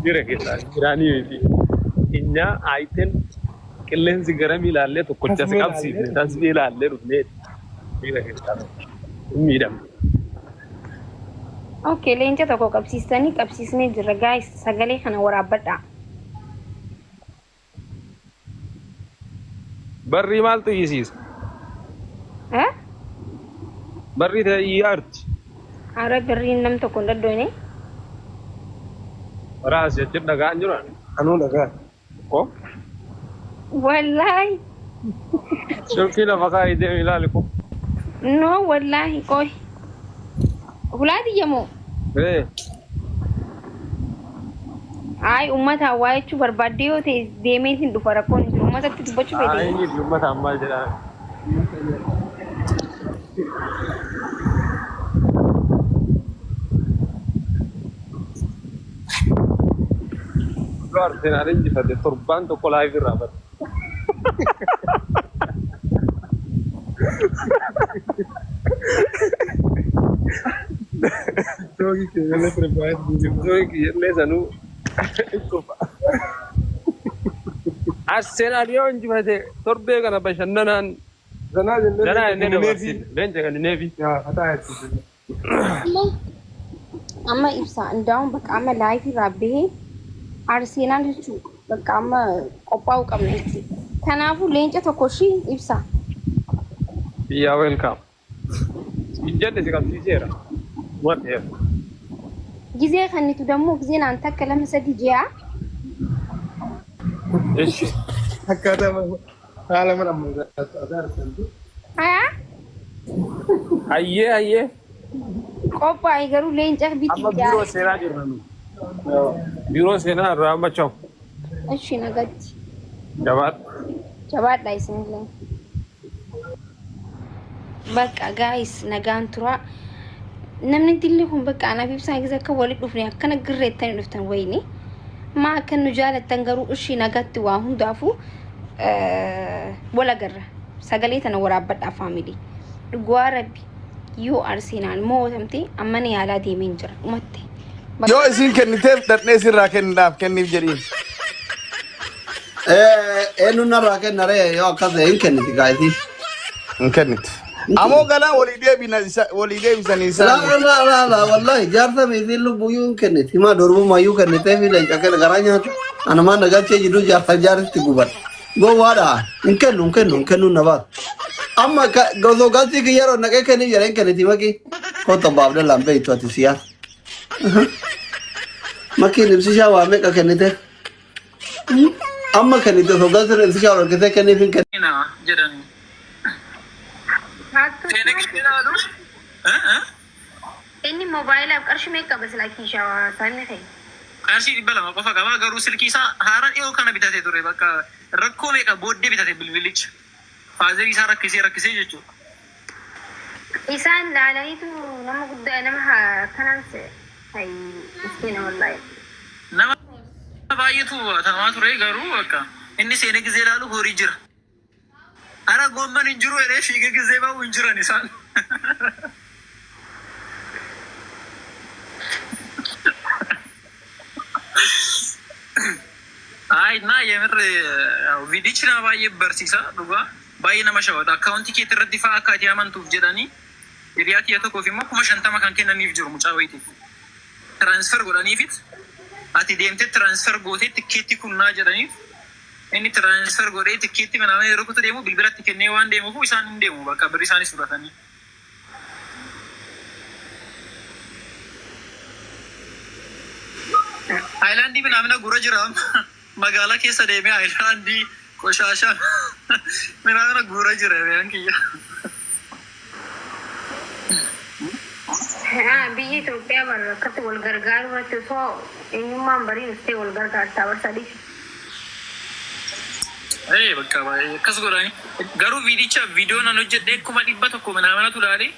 Jira keessaa jiraanii miti. Inyaa aayiten qilleensi garamii ilaallee tokkocha si qabsiifne tasbee ilaallee dhufnee miira keessaa hin miidhamne. Okay, leenca tokko qabsiistanii qabsiisnee jirra. Guys, sagalee kana waraabbadhaa. Barrii maaltu iyyisiisa? Eh? Barrii ta'e iyyaarti. Ara birriin nam tokko hin dhadhoone. Raas jechuun dhagaan jiru. Anuu dhagaa. Ko? Wallaahi. Silkii lafa kaa'ee deemi ilaali ko. No, wallaahi qoy. Hulaa tiyya moo? Ee. Ayi uummataan waa jechuu barbaaddee yoo ta'e deemeetiin dhufa rakkoon hin jiru. Uummatatti dubbachuu fedhe. Ayi uummataan maal jedhaa? Yoo Arsenaal injifate torbaan tokko live irraa bada. Tooki keenya ture baay'ee jiru. Tooki kiyyallee sanuu cufa. Arsenaal yoo injifate torbee kana bashannanaan Zanaa jennee zanaa jennee kennineefi. dabarsine. Leenca kennineefi. Yaa fataa jechuudha. Amma amma ibsa indaa'uun bakka amma laayifii irraa bahee Arsenaal jechuun bakka amma qophaa'uu qabna jechuudha. Kanaafuu leenca tokko ishii ibsa. Biyyaa welcome. Siin jedhe si qabsiiseera. Whatever. Gizee kannitu dammoo gizee naan takka lama sadi ji'a. Ishi. Akkaataa haala mana ammayyaa argantu. Hayaa Hayyee hayyee. qophaa'e garuu leenca biti Amma biiroo seenaa jirra nu. Biiroo seenaa irraa amma chawu. Ishi nagatti. Jabaadhu. Jabaadha isinillee. Bakka guys nagaan tura. Namni dilli kun bakka anaaf ibsaa gisa akka walitti dhufne akkana girreettanii dhuftan wayini. Maa akka nu jaalattan garuu ishii nagatti waa hundaafuu wal agarra. Sagalee tana waraabbadhaa faamilii. Dhugaa rabbi yoo Arsenal moo'atamte amma ni yaalaa deemeen jira dhumatte. Yoo isiin kenniteef dhadhee sirraa kennuudhaaf kenniif jedhiin. Eenyuun narraa kenna ree yoo akkas ta'e hin kenniti gaa'isi. Hin kennitu. Amoo galaa walii deebina isa walii deebisanii Laa isaan. laa laa laa wallahi jaarsa miitiin lubbuyyuu hin kenniti. Himaa durbumayyuu kennitee fi leenca kenna garaa nyaata. Anumaan nagalchee jiru jaarsa jaarsitti guban. Gowwaadha hin kennu hin kennu hin kennu na baata. Amma osoo galtii kiyya yeroo naqee kenniif jedhee hin kenniti maqii. Kottu abbaa Abdallaan beektu ati siyaasa. Makiin ibsishaa waa meeqa kennite? Amma kennite osoo galtii ibsishaa ol argitee kenniif hin kennitu. Seenaa jedhan. Hattuu Seenaa ilaalu. Inni moobaayilaa qarshii meeqa qaba silaa kiishaa saanni kee? Qarshii 200 qofa qaba garuu silkii isaa haaraa dhiyoo kana bitate ture bakka rakkoo meeqa booddee bitate bilbilicha. Faazerii isaa rakkisee rakkisee jechuudha. Isaan laalaniitu nama guddaa nama akkanaan hay miskiina wallaahi. Nama baay'eetu tamaa ture garuu bakka inni seenee gizee ilaalu horii jira. Ara goomman hin jiru jedhee fiigee gizee ba'u hin jiran isaan. Ayi naa የምር viidichi nama baay'ee barsiisa dhugaa baay'ee nama shawata akkaawuntii keetti irratti fa'aa akka ati amantuuf jedhanii hiriyaa kiyya tokkoof immoo 50,000 kan kennaniif jiru mucaa wayiitiif transfer godhaniifit ati deemtee transfer gootee tikkeetti kunnaa jedhaniif inni transfer godhee tikkeetti minaamin yeroo kutu deemu bilbilatti kennee waan deemuuf isaan hin deemu bakka birrii isaanis fudhatanii. Haayilaandii minaamina gura jira amma. Magaalaa keessa deemee haayilaandii qoshaasha minaamina guura jira hiriyaan kiyya. Biyyi Itoophiyaa bar akkatti wal gargaaruu irratti osoo eenyummaan barii dhuftee wal gargaartaa bar sadii. Ee bakka baay'ee akkas godhani. Garuu viidicha viidiyoo nan hojjedhee 100,000 minaaminatu ilaale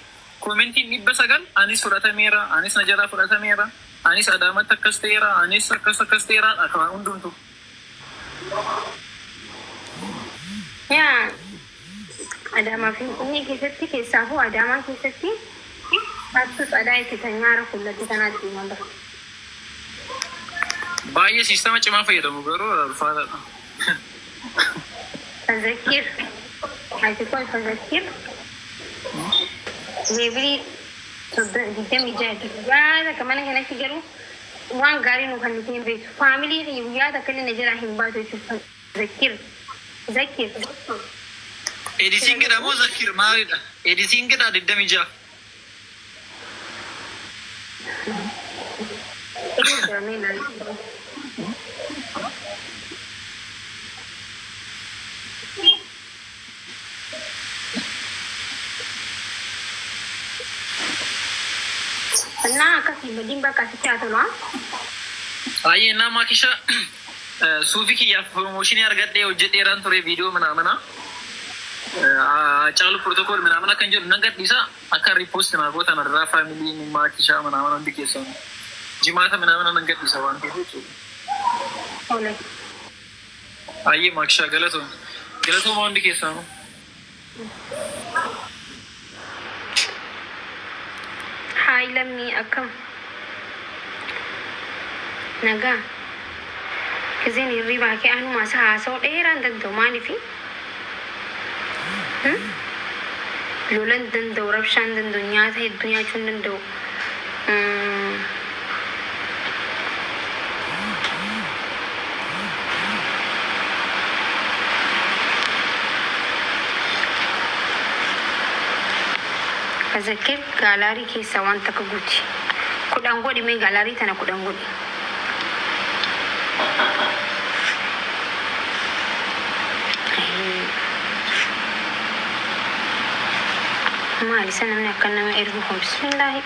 koomentiin 900 anis fudhatameera anis na jalaa fudhatameera anis Adaamatti akkas ta'eera anis akkas akkas ta'eera akka hundumtu. Yaa Adaamaa Finfinnee keessatti keessaafuu Adaamaa keessatti hattuu tsadaa itti tanyaara kullatti tanaatti deeman bara. Baay'ee siistama cimaa fayyadamu garuu ulfaataadha. Fazakir. Ati kun Fazakir. Leebilii 26. Guyyaa takka mana kanatti garuu waan gaarii nu kan nuti hin beektu. Faamilii kiyya guyyaa takka illee na jalaa hin baatu jechuudha. Zakir. Zakir. Editingidha moo Zakir maalidha? Editingidha 26. Edit jedhamee ilaali. Innaa akkasii badiin bakka asitti haa tolu. Baay'ee naa maakisha suufii kiyyaaf promooshinii argadhee hojjedheeraan ture viidiyoo manaamana. Caalu protocol manaamana kan jedhu nan gadhiisa akka riipoost naa gootan irraa faamiliin maakishaa manaamana hundi keessan jimaata manaamana nan gadhiisa waan ta'eef jechuudha. Tole. Baay'ee maakishaa galatoom. Galatooma hundi keessanuu. Haay lammii akkam nagaa gizeen hirribaa kee anuma isa haasa'u dheeraa hin danda'u maaliifi lola hin danda'u rabshaa hin danda'u nyaata hedduu nyaachuu hin danda'u. Fazakir gaalaarii keessaa waan takka guuti. 10 godhi mee gaalaarii tana 10 godhi. Maali isa namni akka nama ergu kun bismillaahi.